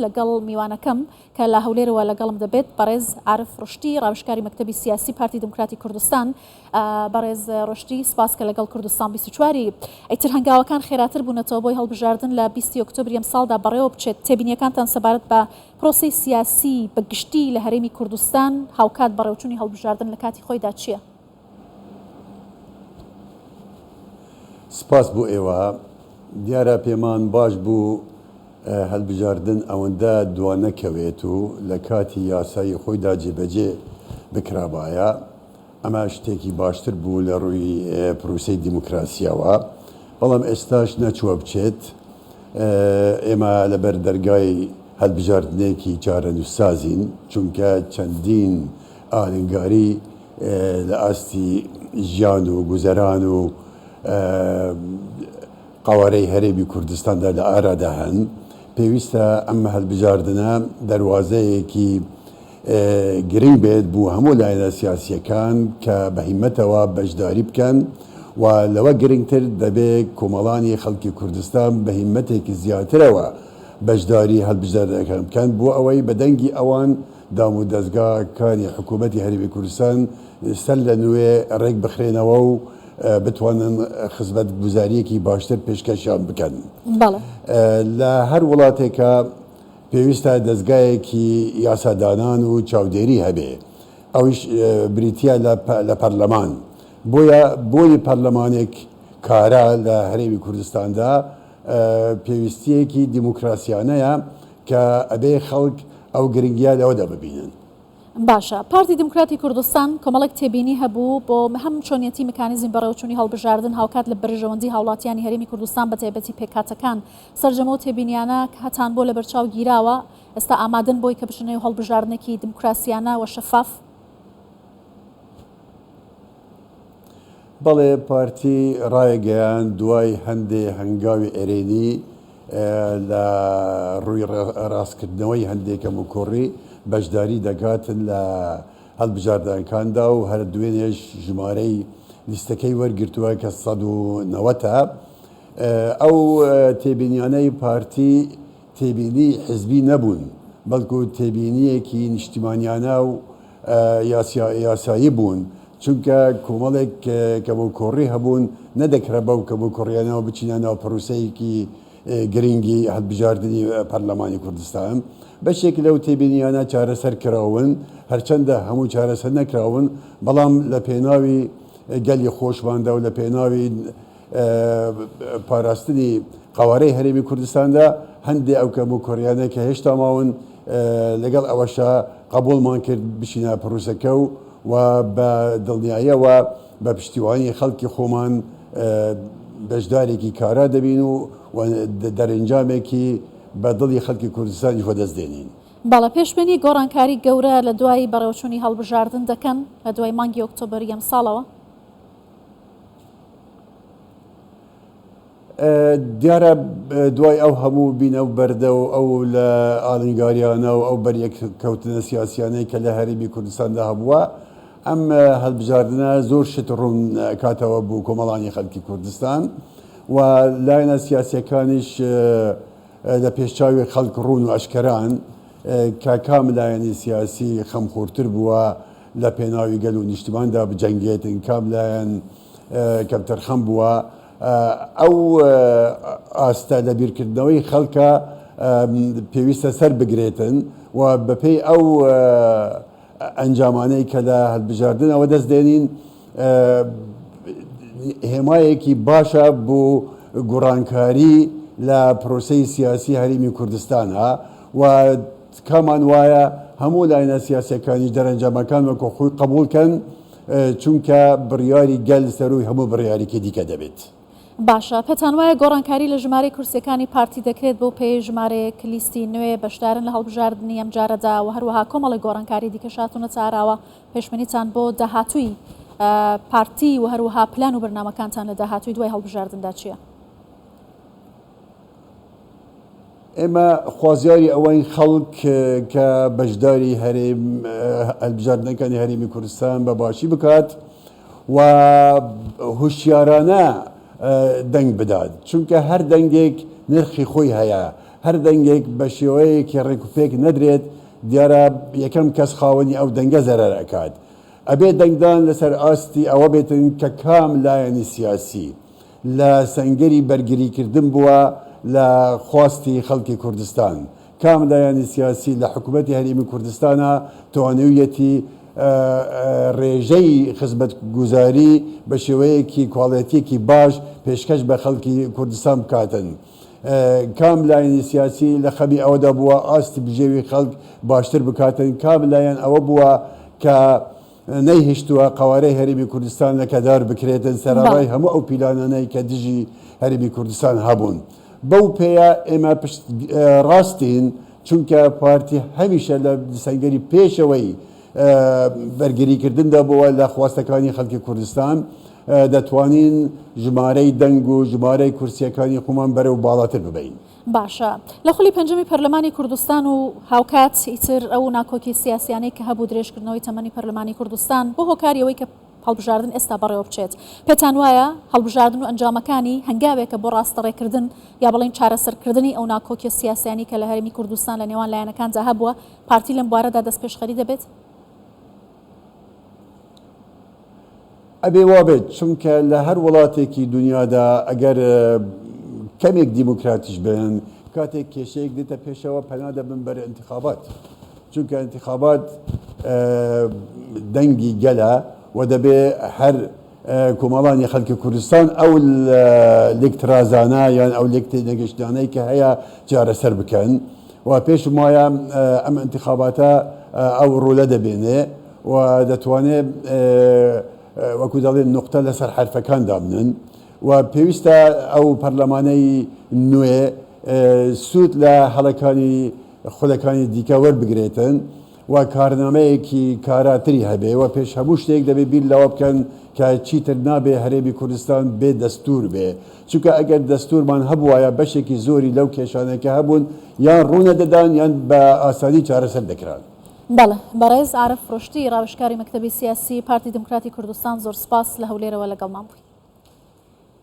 لەگەڵ میوانەکەم کە لە هەولێرەوە لەگەڵم دەبێت بەڕێز عارف ڕشتی ڕاوێژکاری مەکتەبی سیاسی پارتی دیموکراتی کوردستان. بەڕێز ڕشتی سپاس کە لەگەڵ کوردستان 24 ی. ئیتر هەنگاوەکان خێراتر بوونەتەوە بۆی هەڵبژاردن لە 20 ئۆکتۆبری ئەمساڵدا بەڕێوە بچێت، تێبینیەکانتان سەبارەت بە پرۆسەی سیاسی بە گشتی لە هەرێمی کوردستان هاوکات بەڕێوچوونی هەڵبژاردن لە کاتی خۆیدا چییە؟ سپاس بۆ ئێوە. دیارە پێمان باش بوو هەلبژاردن ئەوەندە دوانەکەوێت و لە کاتی یاسایی خۆیدا جێبەجێ بکرابایە، ئەمە شتێکی باشتر بوو لە ڕووی پروسەی دیموکراسیەوە، بەڵام ئێستاش نەچووە بچێت. ئێمە لەبەر دەرگای هەلبژاردنێکی چارەنووسسازین، چونکە چەندین ئالنگاری لە ئاستی ژیان و گوزەران و قەوارەی هەرێمی کوردستاندا لە ئارادا هەن، پێویستە ئەم هەلبژاردنە دەروازەیەکی گرنگ بێت بۆ هەموو لایەنە سیاسییەکان کە بە هیمەتەوە بەشداری بکەن و لەوە گرنگتر دەبێ کۆمەڵانی خەڵکی کوردستان بە هیمەتێکی زیاترەوە بەشداری هەلبژاردنەکان بکەن بۆ ئەوەی بە دەنگی ئەوان دامودەزگاکانی حکوومەتی هەرێمی کوردستان سەر لە نوێ ڕێک بخرێنەوە و بتوانن خزمەتگوزارییەکی باشتر پێشکەشیان بکەن. لە هەر وڵاتێکا پێویستە دەزگایەکی یاسادانان و چاودێری هەبێ، ئەویش بریتییە لە پەرلەمان. بۆیە بوونی پەرلەمانێک کارا لە هەرێمی کوردستاندا پێویستییەکی دیموکراسیانەیە کە ئەبێ خەڵک ئەو گرنگییە لەوەدا ببینن. باشە پارتی دیموکراتی کوردستان کۆمەڵێک تێبینی هەبوو بۆ هەم چۆنیەتی مکانیزمی بەڕێوەچوونی هەڵبژاردن هاوکات لە بەرژەوەندی هاوڵاتیانی هەرێمی کوردستان بە تایبەتی پێکهاتەکان سەرجەم ئەو تێبینیانە کە هەتان بۆ لەبەرچاو گیراوە ئێستا ئامادەن بۆی کە بچنە نێو هەڵبژاردنێکی دیموکراسیانە و شەفاف؟ بەڵێ پارتی ڕایگەیاند دوای هەندێ هەنگاوی ئەرێنی لە ڕووی ڕاستکردنەوەی هەندێ کەموکوڕی بەشداری دەکات لە هەڵبژاردنەکاندا و هەر دوێنێش ژمارەی لیستەکەی وەرگرتووە کە 190 ە. ئەو تێبینیانەی پارتی تێبینی حزبی نەبوون، بەڵکو تێبینییەکی نیشتیمانیانە و یاسایی بوون، چونکە کۆمەڵێک کەموکوڕی هەبوون، نەدەکرا بەو کەموکوڕیانەوە بچینە ناو پرۆسەیەکی گرنگی هەڵبژاردنی پەرلەمانی کوردستان. بەشێک لەو تێبینیانە چارەسەر کراون، هەرچەندە هەموو چارەسەر نەکراون، بەڵام لە پێناوی گەلی خۆشماندا و لە پێناوی پاراستنی قەوارەی هەرێمی کوردستاندا هەندێ ئەو کەموکوڕیانە کە هێشتا ماون لەگەڵ ئەوەشا قبوڵمان کرد بچینە پڕوسەکە و و بە دڵنیاییەوە بە پشتیوانی خەڵکی خۆمان بەشدارێکی کارا دەبین و دەرەنجامێکی بە دڵی خەڵکی کوردستانیش وەدەست دێنین. بەڵێ پێشبینی گۆڕانکاری گەورە لە دوای بەڕێوەچوونی هەڵبژاردن دەکەن لە دوای مانگی ئۆکتۆبەری ئەمساڵەوە؟ دیارە دوای ئەو هەموو بینە و بەردە و ئەو لە ئالنگاریانە و ئەو بەریەککەوتنە سیاسیانەی کە لە هەرێمی کوردستاندا هەبووە، ئەم هەڵبژاردنە زۆر شت ڕوون ئەکاتەوە بۆ کۆمەڵانی خەڵکی کوردستان و لایەنە سیاسیەکانیش لە پێشچاوی خەڵک ڕوون و ئەشکەران کە کام لایەنی سیاسی خەمخۆرتر بووە لە پێناوی گەل و نیشتماندا بجەنگێتن، کام لایەن کەمتەرخەم بووە، ئەو ئاستە لە بیرکردنەوەی خەڵکە پێویستە سەر بگرێتن و بەپێی ئەو ئەنجامانەی کە لە هەڵبژاردنەوە دەست دێنین هێمایەکی باشە بۆ گوڕانکاری لە پرۆسەی سیاسی هەرێمی کوردستانە و تکامان وایە هەموو لایەنە سیاسیەکانیش دەرەنجامەکان وەکو خۆی قبوڵ کەن چونکە بڕیاری گەل سەرووی هەموو بڕیارێکی دیکە دەبێت. باشە پێتان وایە گۆڕانکاری لە ژمارەی کورسیەکانی پارتی دەکرێت بەو پێیەی ژمارەیەک لیستی نوێ بەشدارن لە هەڵبژاردنی ئەمجارەدا و هەروەها کۆمەڵێک گۆڕانکاری دیکەش هاتوونەتە ئاراوە پێشبینیتان بۆ داهاتووی پارتی و هەروەها پلان و بەرنامەکانتان لە داهاتووی دوای هەڵبژاردندا چییە؟ ئێمە خوازیاری ئەوەین خەڵک کە بەشداری هەرێم هەلبژاردنەکانی هەرێمی کوردستان بە باشی بکات و هوشیارانە دەنگ بدات چونکە هەر دەنگێک نرخی خۆی هەیە. هەر دەنگێک بە شێوەیەکی ڕێکوپێک نەدرێت دیارە یەکەم کەس خاوەنی ئەو دەنگە زەرەر ئەکات. ئەبێ دەنگدان لەسەر ئاستی ئەوە بێتن کە کام لایەنی سیاسی لە سەنگەری بەرگریکردن بووە لە خواستی خەڵکی کوردستان، کام لایەنی سیاسی لە حکومەتی هەرێمی کوردستانا توانیویەتی ڕێژەی خزمەتگوزاری بە شێوەیەکی کواڵێتیەکی باش پێشکەش بە خەڵکی کوردستان بکاتن. کام لایەنی سیاسی لە خەمی ئەوەدا بووە ئاستی بژێوی خەڵک باشتر بکاتن، کام لایەن ئەوە بووە کە نەیهیشتووە قەوارەی هەرێمی کوردستان لەکەدار بکرێتن سەرەڕای هەموو ئەو پیلانانەی کە دژی هەرێمی کوردستان هەبوون. بەو پێیە ئێمە پشت ڕاستین چونکە پارتی هەمیشە لە سەنگەری پێشەوەی بەرگریکردندا بووە لە خواستەکانی خەڵکی کوردستان، دەتوانین ژمارەی دەنگ و ژمارەی کورسییەکانی خۆمان بەرەو باڵاتر ببەین. باشە لە خولی پێنجەمی پەرلەمانی کوردستان و هاوکات ئیتر ئەو ناکۆکی سیاسیانەی کە هەبوو درێژکردنەوەی تەمەنی پەرلەمانی کوردستان بۆ هۆکاری ئەوەی کە هەڵبژاردن ئێستا بەڕێوە بچێت پێتان وایە هەڵبژاردن و ئەنجامەکانی هەنگاوێکە بۆ ڕاستەڕێکردن یا بڵێین چارەسەرکردنی ئەو ناکۆکیە سیاسیانەی کە لە هەرێمی کوردستان لە نێوان لایەنەکاندا هەبووە پارتی لەم بوارەدا دەستپێشخەری دەبێت؟ ئەبێ وابێت، چونکە لە هەر وڵاتێکی دونیادا ئەگەر کەمێک دیموکراتیش بن، کاتێک کێشەیەک دێتە پێشەوە پەنا دەبن بەر ئینتخابات، چونکە ئینتخابات دەنگی گەلە و دەبێ هەر کۆمەڵانی خەڵکی کوردستان ئەو لێکترازانە یان ئەو لێکتێنەگەشتنانەی کە هەیە چارەسەر بکەن و پێشم وایە ئەم ئینتخاباتە ئەو ڕۆلە دەبێنێ و دەتوانێ وەکو دەڵێن نوقتە لەسەر حەرفەکان دابنن و پێویستە ئەو پەرلەمانەی نوێ سوود لە هەڵەکانی خولەکانی دیکە وەربگرێتن و کارنامەیەکی کاراتری هەبێ و پێش هەموو شتێک دەبێ بیر لەوە بکەن کە چیتر نابێ هەرێمی کوردستان بێ دەستوور بێ چونکە ئەگەر دەستوورمان هەبووایە بەشێکی زۆری لەو کێشانەی کە هەبوون یان ڕوونەدەدان یان بە ئاسانی چارەسەر دەکران. بەڵێ بەڕێز عارف ڕوشدی ڕاوێژکاری مەکتەبی سیاسی پارتی دیموکراتی کوردستان زۆر سوپاس لە هەولێرەوە لەگەڵمان بووی.